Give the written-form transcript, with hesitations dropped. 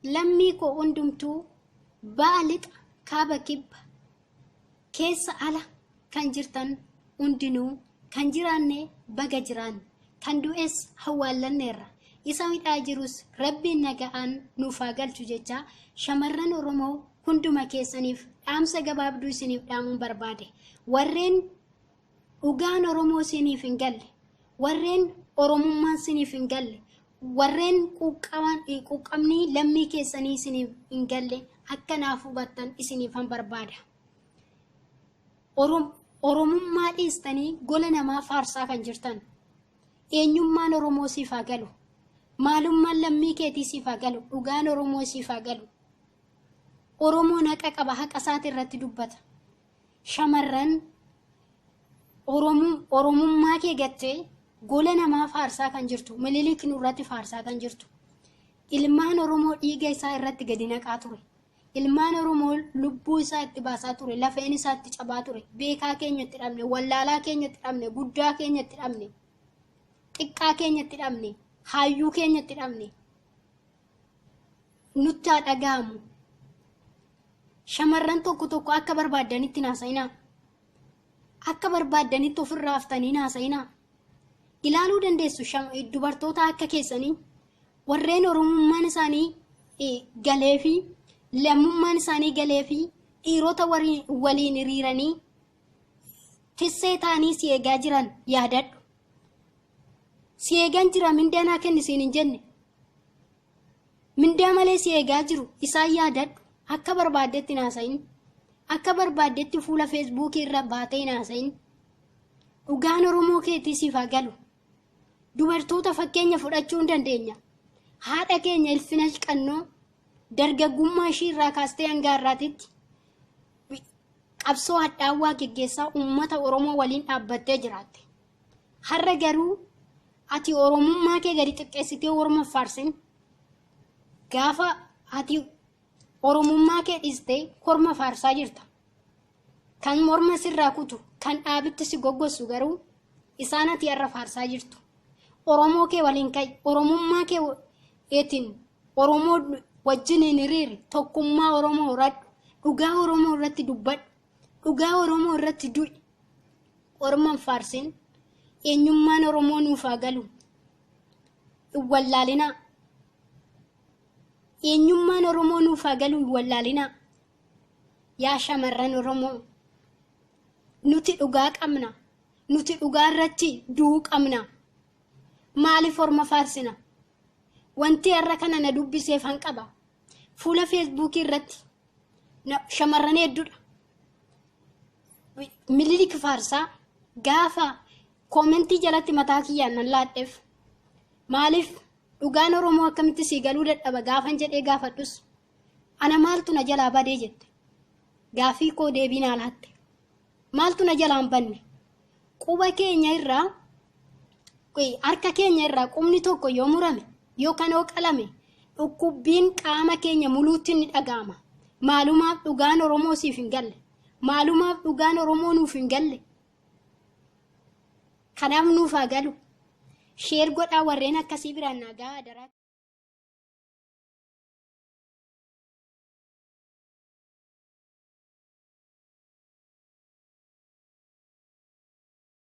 Lammii koo hundumtuu ba'a lixa kaaba kibba keessa ala kan jirtan hundinuu kan jiraanne baga jiraanne kan du'es hawwaallanneerra isa hidhaa jirus rabbiin naga'aan nuuf haa galchu jecha shamarran Oromoo hunduma keessaniif dhaamsa gabaabduu isiniif dhaamuun barbaade. Warreen dhugaan Oromoo isiniif hin galle, warreen Oromummaan isiniif hin galle, warreen quuqqamni lammii keessanii isiniif hin galle akka naaf hubattan isiniifan barbaada. Oromummaa dhiistanii gola namaa faarsaa kan jirtan, eenyummaan Oromoo siif haa galu, maalummaan lammii keetii siif haa galu, dhugaan Oromoo siif haa galu. Oromoon haqa qaba, haqa isaati irratti dubbata. Shamarran Oromummaa kee gattee gola namaa faarsaa kan jirtu, Minilik nurratti faarsaa kan jirtu, ilmaan Oromoo dhiiga isaa irratti gadi naqaa ture. Ilmaan Oromoo lubbuu isaa itti baasaa ture, lafeen isaa itti cabaa ture, beekaa keenya itti dhabne, wallaalaa keenya itti dhabne, guddaa keenya itti dhabne, xiqqaa keenya itti dhabne, hayyuu keenya itti dhabne. Nutti haa dhaga'amu. Shamarran tokko tokko akka barbaaddanitti hin haasa'inaa. Akka barbaaddanitti ofirraa haftanii hin haasa'inaa. Ilaaluu dandeessu dubartoota akka keessanii warreen Oromummaan isaanii galee fi lammummaan isaanii galee fi dhiirota waliin hiriiranii tissee ta'anii si eegaa jiran yaadadhu. Si eegan jira mindaa naa kenni siin hin jenne. Mindaa malee si eegaa jiru isaan yaadadhu. Akka barbaaddetti hin haasa'in. Akka barbaaddetti fuula feesbuukii irra baatee hin haasa'in. Dhugaan Oromoo keetii siif haa galu. Dubartoota fakkeenya fudhachuu hin dandeenya. Haadha keenya Ilfinash Qannoo dargaggummaa ishii irraa kaastee hanga har'aatitti qabsoo hadhaawwaa geggeessaa uummata Oromoo waliin dhaabbattee jiraatte. Har'a garuu ati Oromummaa kee gadi xiqqeessitee Orma faarsin. Gaafa ati Oromummaa kee dhiistee korma faarsaa jirta. Kan morma sirraa kutu, kan dhaabitti si goggossu garuu isaan ati har'a faarsaa jirtu. Oromoo kee waliin ka'i, Oromummaa kee eetiin Oromoo wajjiniin hiriiri, tokkummaa Oromoo horadhu, dhugaa Oromoo irratti dubbadhu, dhugaa Oromoo irratti du'i. Orma hin faarsin, eenyummaan Oromoo nuuf haa galu. Hin wallaalinaa. Eenyummaan Oromoo nuuf haa galu hin wallaalinaa. Yaa shamarran Oromoo, nuti dhugaa qabna. Nuti dhugaa irratti du'uu qabna. Maaliif orma faarsina? Wanti har'a kana na dubbiseef han qaba. Fuula feesbuukii irratti shamarran hedduudha. Mililik faarsaa gaafa koomentii jalatti mataa kiyyaan nan laadheef. Maaliif dhugaan Oromoo akkamitti sii galuu dadhaba gaafan jedhee gaafadhus ana maaltu na jalaa badee jette. Gaafii koo deebii naa laatte. Maaltu na jalaa hin banne? Quba keenya irraa harka keenya irraa qubni tokko yoo murame yookaan yoo qalame dhukkubbiin qaama keenya muluutti ni dhaga'ama. Maalumaaf dhugaan Oromoo siif hin galle? Maalumaaf dhugaan Oromoo nuuf hin galle? Kanaaf nuuf haa galu. Sheer godhaa warreen akkasii biraan naa gahaa daraa.